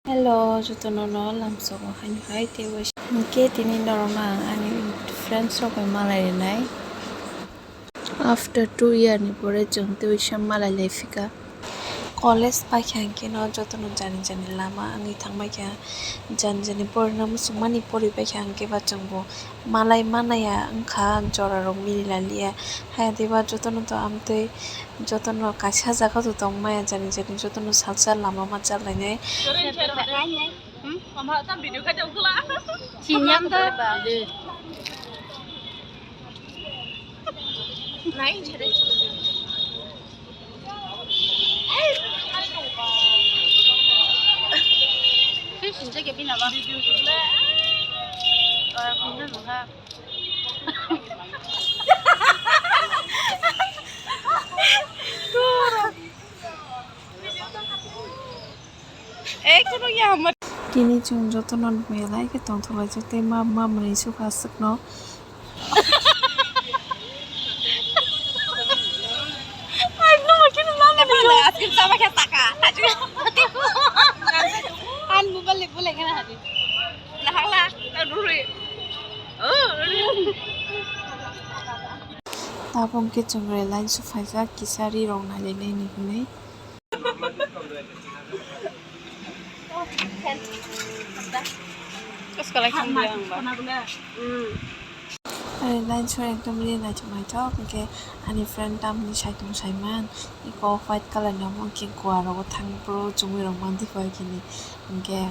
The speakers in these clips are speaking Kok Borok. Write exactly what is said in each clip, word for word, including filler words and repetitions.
Hello, jotono no lamsogo haino hai teibo. Hwnkhe tini norokno ang ani friends rok bai malai rinai. After two year ni pore chwng tei waisa malai lai phika. College paikha hwnkhe no jotono jani jani lama wngwi thangbaikha. Jani jani porina muchungmani poribaikha hwnkhe ba chwngbo malai manaya wngkha, jorarok mili laliya. Hayadeba jotono to amtwi jotono kaisa jaga to tongmaya, jani jani jotono salsa lama ma chalainai. Tini chwng jotono belai khe tongthok laijak tei ma, ma mwnwi sukha aswkno. Ang mobile le bulai kana hadi. Nahakla, ta ruri. Tabuk khe chwng Reliance o phaijak kisa ri rok nailainai ni hwnwi. Reliance o ekdom ri naithok naithok, hwnkhe ani friend tamni saitung saiman eko white colour ni omo hwnkhe gua rogo thang bro chumui rok manthogo hwnkhe.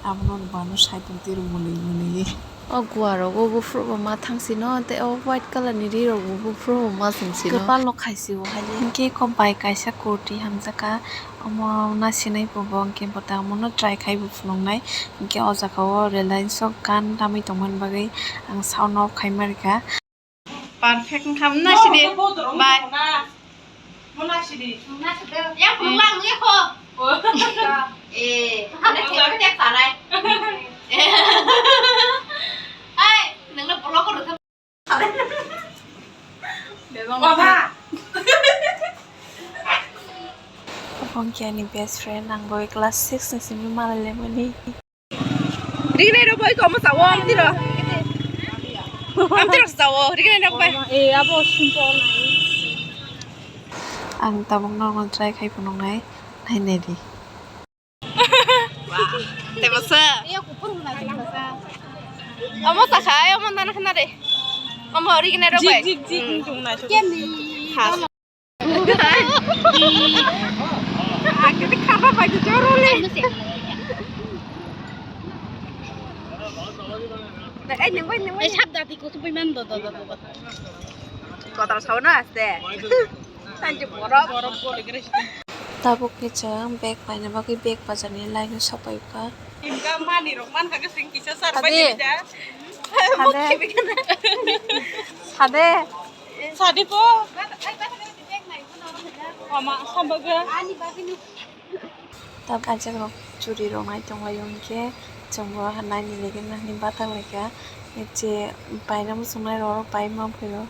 Abono bwano saitung twi rw mwnwi mwnwi. O gua rogo buphuru bo ma thang sino, tei o white colour ni ri rogo buphuru bo ma chwng sino. Kwpal no khai si o hai. Hwnkhe eko bai kaisa kurti hamjak kha, omo na sinai bo bo, hwnkhe bo ta omo no try khai bo phunuknai. Hwnkhe o jaga o Reliance o gan tamwi tongmani bagwi ang sound off khai ma rwkha. Perfect wngkha, mona sidi. Bye. Mona sidi. Yang phunukla ang nungya kho. Eh, ane thengkhe thek sanai. Hai, nungno block ko rwkha. Bebang. Baba. Obo wngkhe ani best friend, ang bo class six ni simi malai lemani. Rignai rok bai komo sawo amtiro. Amtiro sawo rignai rok bai. Eh, abo simple. Ang tabuk normal try khai phunuknai, nainai di. Tei bwsa. Omo sakha, omo nana khna de. Omo rignai rok bai. Jik, jik, jik, wngtong naithok. Kemni? Khaba bai jorole. Ai, nang bai, nang bai. Sab dati ko supai man do, do, do, do. Kotor sao na aste. Sanju borok. Tabuk khe chwng bag paina bagwi bag bazarni line-o sokphaikha. Himkha manwi rok mankha khe chwng kisa sar bai da. Hade. Hade. Sadi po. Mama, sambagwa. Ani bagwi. Tabuk ajak rok churi rok nai tonglaio hwnkhe chwngbo naini legena hinwi bathang laikha je paina muchungnai rok bai manphaio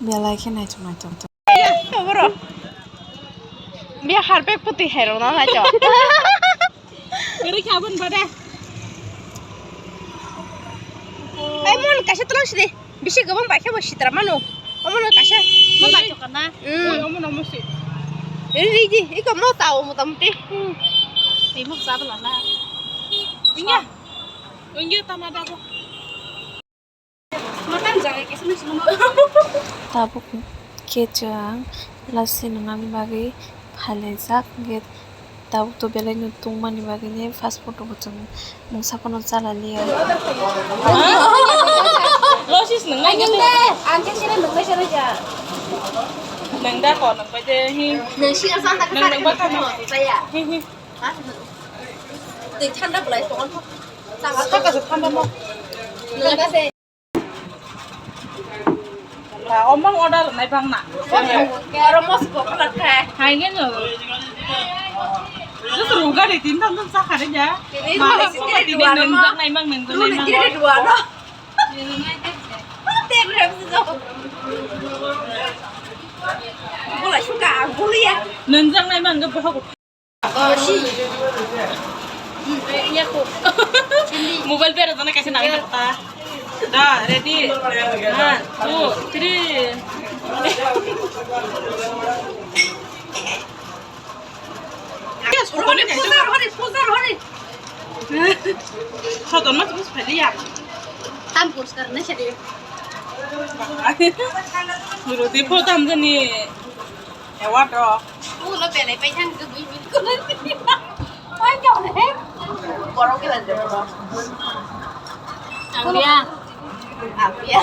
belai khe naithok naithok. Boro biya harpek puti hai rok na naithok. Kwrwi kha aboni bade. Ai mon kaisa twlang sidi. Bisi kwbang bai khe bo sitra mano. Omo no kaisa. Mo bai to kana? Mm. Oi, omo no mo si. Ri di, iko mo ta o mota muti. Hmm. Tei mo sa bla na. Ingya. Ingya ta ma da bo. Mo tam jaga kisa no sino mo. Tabuk khe chwng lasi nwngnani bagwi phailaijak, hwnkhe tabuk to belai no tungmani bagwi ni fast food rok bo chwng mungsa phano chala liya. Losis nwngnai. Ang khe sini nwngnai sini ja. Nwng da ko nwng bai de hi. Nwng sini sa ta nwng nwng ba ka no. Hi hi. Tei thanda belai tongo. Saka se thanda mo. Nwng ba se. Ba, omang order nai bang na. Oro mos ko pala khai. Hai nge no. Just ruga de tin tan tan sa khare ja. Ini ma mos ko tini dua no. Nang nai mang nang nai mang. Tini dua no. Ten rem si jo. Bola suka, bolia. Nang nai mang ga boha ko. Oh, si. Mobile bera jana kaisa nang ta. Da, ready. One, two, three. Pujar hori, pujar hori. Sodon ma tubus phali ya. Tam purskar na sari. Roti pho tam jani. Award rok. Ulo belai pai thang ke bui min ko. Pai jao ne. Borok ke lanje borok. Ang dia. Ang dia.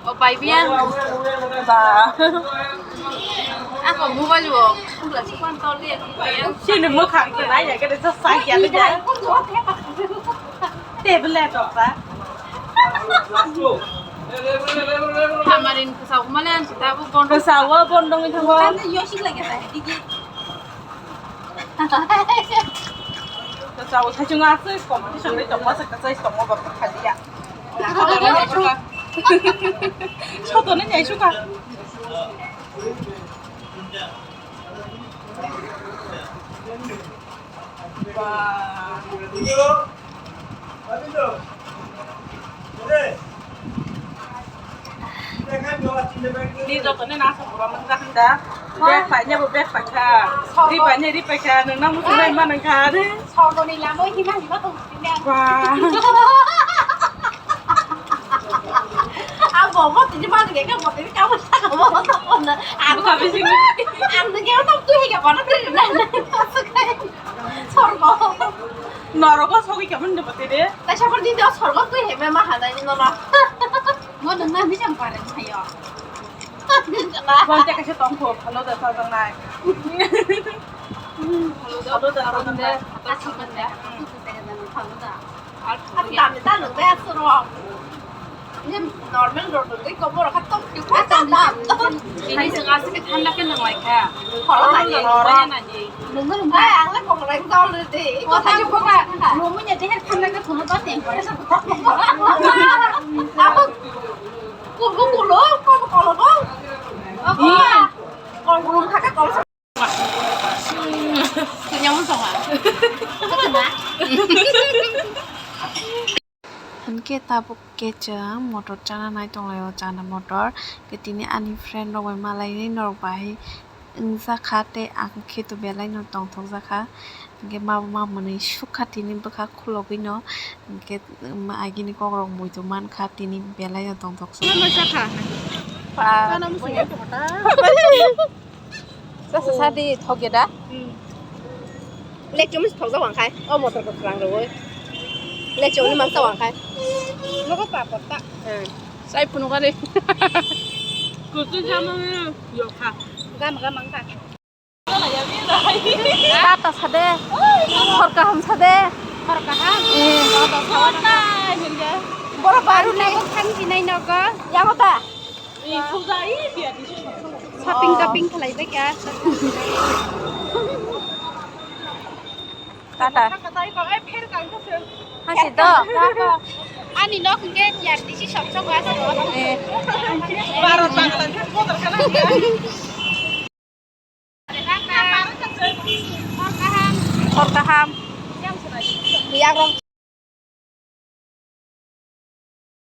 O pai biya. Ba. Ako mobile wo. Sini mo khang ke nai ya ke sa sa ya le ja. Table laptop ba. Hamarin kwsao malen sita bo bondo. Kwsao bondo wngwi thango. Yoshik lagi sa digi. Kwsao saichung aswk competition bai tongma se kwsai tongma ba khaliya. Soto ne nyai suka. Ni joto ni nasa pura manjak da. Bag paine bo bag paikha. Ri paine ri paikha. Nang nang musu nai manang kha de. Sogoni lamo hima hima tong sini. Wah. Ang bobo tini mana gak mau tini kamu tak mau tak mau. Aku habis ini. Ang tu kau tak tu hingga mana tu na. Sorgo. Norogo sogwi kemon de bote de. Kaisa por din de sorgo twi heme ma hanai ni nono. Mo nang na mi jang pare hayo. Bon te kaisa tong kho, phalo da sa jang nai. Phalo da sa jang nai. Phalo da. Phalo da. Normal rot rwgwi komo rok kha tok tok kha ta ta. Hai se aswk khe thanda khe nang lai kha. Khoro nai. Khoro nai. Nunggu nunggu. Hai ang le kok lai dol re de. Ko thai ko ba. Nunggu nya de her thanda khe thono ba teng pore sa. Abo kulo kulo ko ko lo ko. Ko ko. Ko ko kha ko. Hwnkhe tabuk khe chwng motor chana nai tonglaio, chana motor. Khe tini ani friend rok bai malainai norok bahai wngjakha tei ang khe to belai no tongthokjakha. Hwnkhe ma bo ma mwnwi sukha tini bwkha khulogwi no. Hwnkhe agini kokrok muitu mankha tini belai no tongthokjak. Chasa sadi thok ya da. Lekchung mis thok jawang khai. O motor ko twlang roi. Lekchung ni mang jawang khai. Nogo papor ta. Sai phunu kare. Kutu jama yo kha. Gam gam mang ta. Tata sade. Hor kaham sade. Hor kaham. Eh. Boro baru nai. Khan jinai nogo. Yago ta. Shopping topping khlai bai kha. Tata. Hasi to. Ani nok hwnkhe P R T C sop sop gas. Eh. Bharat Bangladesh border khe.